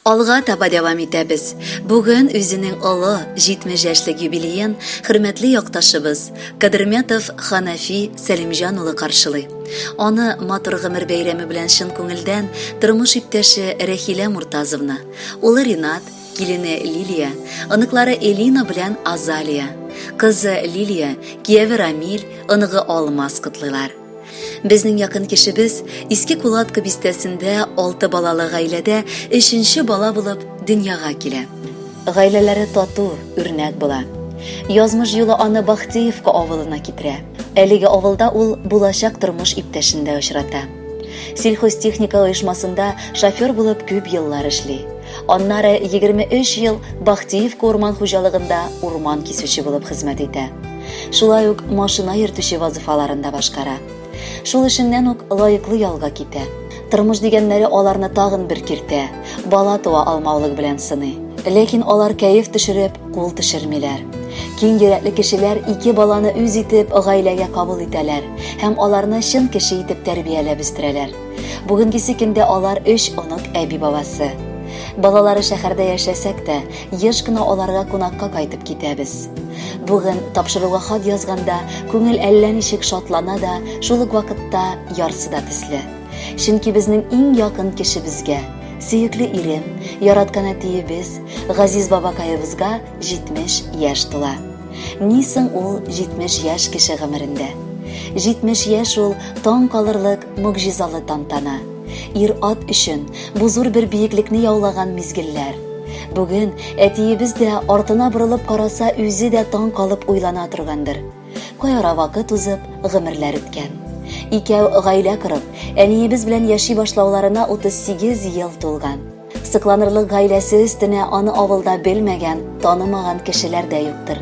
Алга таба дәвам итәбез. Бүген үзенең олы, 70 яшьлек юбилеен хөрмәтле якташыбыз Кадерметов Ханафи Сәлимҗан улы каршылый. Аны матур гомер бәйрәме белән чын күңелдән тормыш иптәше Рәхилә Муртазовна, улы Ринат, килене Лилия, оныклары Элина белән Азалия, кызы Лилия, кияве Рамил, оныгы Алмаз котлыйлар. Безнең якын кешебез Иске Кулатка бистәсендә алты балалы гаиләдә өченче бала булып дөньяга килә. Гаиләләре тату, үрнәк була. Язмыш юлы аны Бахтеевка авылына китерә. Әлеге авылда ул булачак тормыш иптәшен дә очрата. Сельхозтехника оешмасында шофер булып күп еллар эшли. Аннары 23 ел Бахтеевка урман хуҗалыгында урман кисүче булып хезмәт итә. Шулай ук машина йөртүче вазыйфаларын да башкара. Шул эшеннән үк лаеклы ялга китә. Тормыш дигәннәре аларны тагын бер киртә, бала туа алмаулык белән сыный. Ләкин алар кәеф төшереп, кул төшермиләр. Киң йөрәкле кешеләр ике баланы үз итеп гаиләгә кабул итәләр һәм аларны чын кеше итеп тәрбияләп үстерәләр. Бүгенгесе көндә алар өч онык әби-бабасы. Балалары шәһәрдә яшәсәк тә, еш кына аларга кунакка кайтып китәбез. Бүген тапшыруга хат язганда күңел әллә ничек шатлана да, шул ук вакытта ярсы да төсле. Чөнки безнең иң якын кешебезгә, сөекле ирем, яраткан әтиебез, газиз бабакаебызга 70 яшь тула. Ни соң ул 70 яшь кеше гомерендә? 70 яшь ул таң калырлык могҗизалы тантана. Ир-ат өчен бу зур бер биеклекне яулаган мизгелләр. Бүген әтиебез дә артына борылып караса, үзе дә таң калып уйлана торгандыр. Кай ара вакыт узып, гомерләр үткән. Икәү гаилә корып, әниебез белән яши башлауларына 38 ел тулган. Сокланырлык гаиләсе өстенә аны авылда белмәгән, танымаган кешеләр дә юктыр.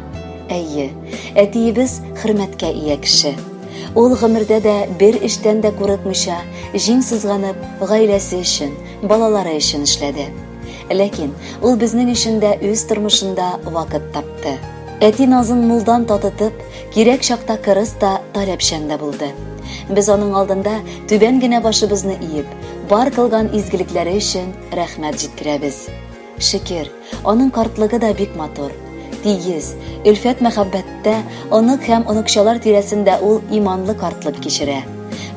Әйе, әтиебез хөрмәткә ия кеше. Ул гомердә дә бер эштән дә курыкмыйча, җиң сызганып, гаиләсе өчен, балалары өчен эшләде. Ләкин ул безнең өчен дә үз тормышында вакыт тапты. Әти назын мулдан татытып, кирәк чакта кырыс та, таләпчән дә булды. Без аның алдында түбән генә башыбызны иеп, бар кылган изгелекләре өчен рәхмәт җиткерәбез. Шөкер, аның картлыгы да бик матур. Тигез, өлфәт-мәхәббәттә, онык һәм оныкчалар тирәсендә ул иманлы картлык кичерә.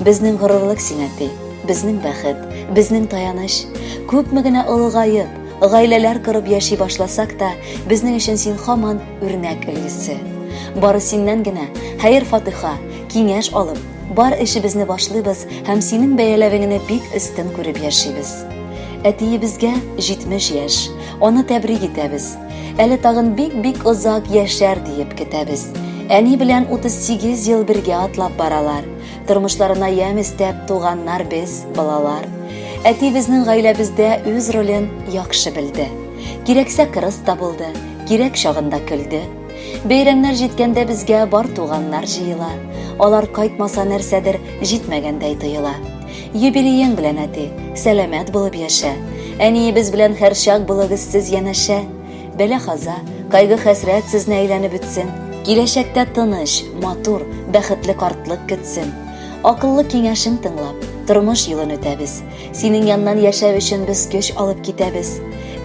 Безнең горурлык син, әти, безнең бәхет, безнең таяныч. Күпме генә олыгаеп, гаиләләр корып яши башласак та, безнең өчен син һаман үрнәк өлгесе. Бары синнән генә хәер-фатыйха, киңәш алып, бар эшебезне башлыйбыз һәм синең бәяләвеңне бик өстен күреп яшибез. Әтиебезгә 70 яшь, аны тәбрик итәбез. Әле тагын бик-бик озак яшәр диеп көтәбез. Әни белән 38 ел бергә атлап баралар. Тормышларына ямь өстәп туганнар без, балалар. Әти безнең гаиләбездә үз ролен яхшы белде. Кирәксә кырыс та булды, кирәк чагында көлде. Бәйрәмнәр җиткәндә безгә бар туганнар җыела. Алар кайтмаса нәрсәдер җитмәгәндәй тоела. Юбилеең белән, әти, сәламәт булып яшә. Әниебез белән һәрчак булыгыз сез янәшә. Бәла-каза, кайгы-хәсрәт сезне әйләнеп үтсен. Киләчәктә тыныч, матур, бәхетле картлык көтсен. Акыллы киңәшең тыңлап, тормыш юлын үтәбез. Синең яннан яшәү өчен без көч алып китәбез.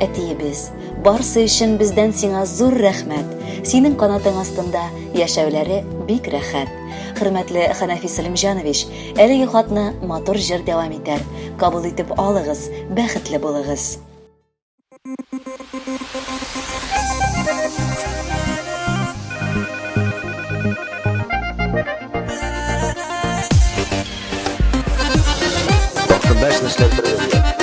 Әтиебез, барсы өчен бездән сиңа зур рәхмәт. Синең канатың астында яшәүләре бик рәхәт. Хөрмәтле Хәнәфи Сәлимҗанович, әлеге хатны матур җыр дәвам итәр. Кабул итеп алыгыз, бәхетле булыгыз. Вакытында эшне эшләп бетерергә кирәк.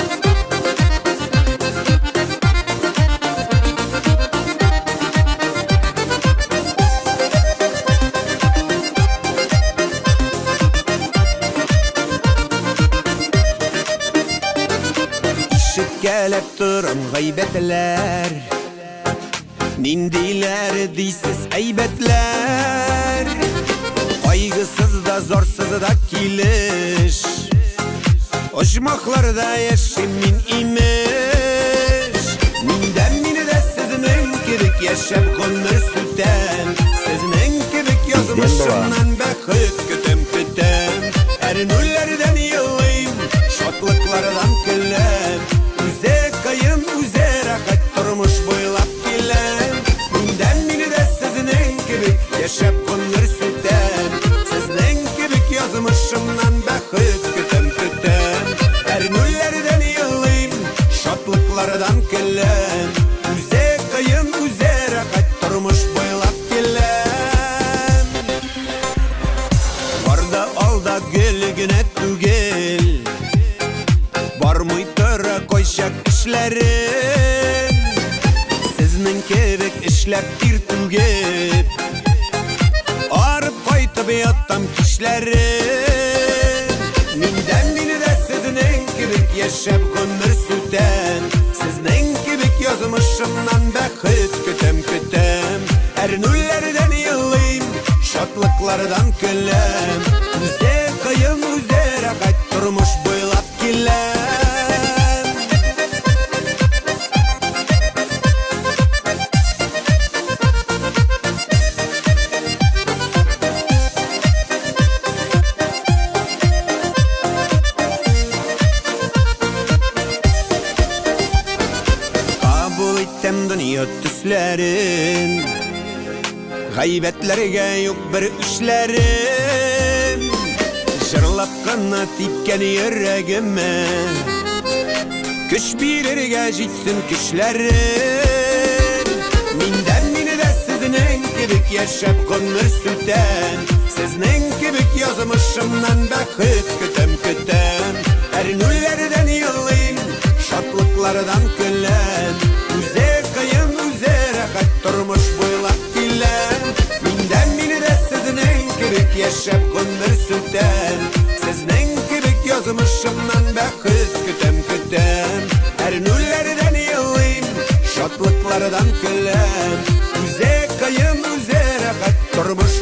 Ишеткәләп торам гайбәтләр Ниндиләр дисез әйбәтләр Кайгысыз да зарсыз да килеш Оҗмахларда яшим мин имеш Мин дә мине дә сезнең кебек яшәп гомер сүтәм Сезнең кебек язмышымнан бәхет көтәм көтәм Әрнүләрдән елыйм, шатлыклардан көләм Үзе кыен, үзе шатлыклардан көләм. Үзе кыен, үзе рәхәт тормыш буйлап киләм. Бар да алда гел генә түгел, бармый тора кайчак эшләрем. Сезнең кебек эшләп тир түгеп, арып кайтып ятам кичләрен. Миндән мине дә сезнең кебек яшәп гомер сүтәм. Сезнең кебек язмышымнан бәхет көтәм, көтәм. Әрнүләрдән елыйм, шатлыклардан көләм. Үзе кыен, үзе рәхәт тормыш буйлап киләм. Кабул иттем дөнья төсләрен, Гайбәтләргә юк бер үчләрем. Җырлап кына типкән йөрәгемә көч бирергә җитсен көчләрем. Миндән мине дә сезнең кебек яшәп гомер сүтәм. Сезнең кебек язмышымнан бәхет көтәм, көтәм. Әрнүләрдән елыйм, шатлыклардан көләм. Үзе кыен, үзе рәхәт тормыш буйлап киләм. Миндән мине дә сезнең кебек яшәп гомер сүтәм. Сезнең кебек язмышымнан бәхет көтәм, көтәм. Әрнүләрдән елыйм, шатлыклардан көләм. Үзе кыен, үзе рәхәт тормыш.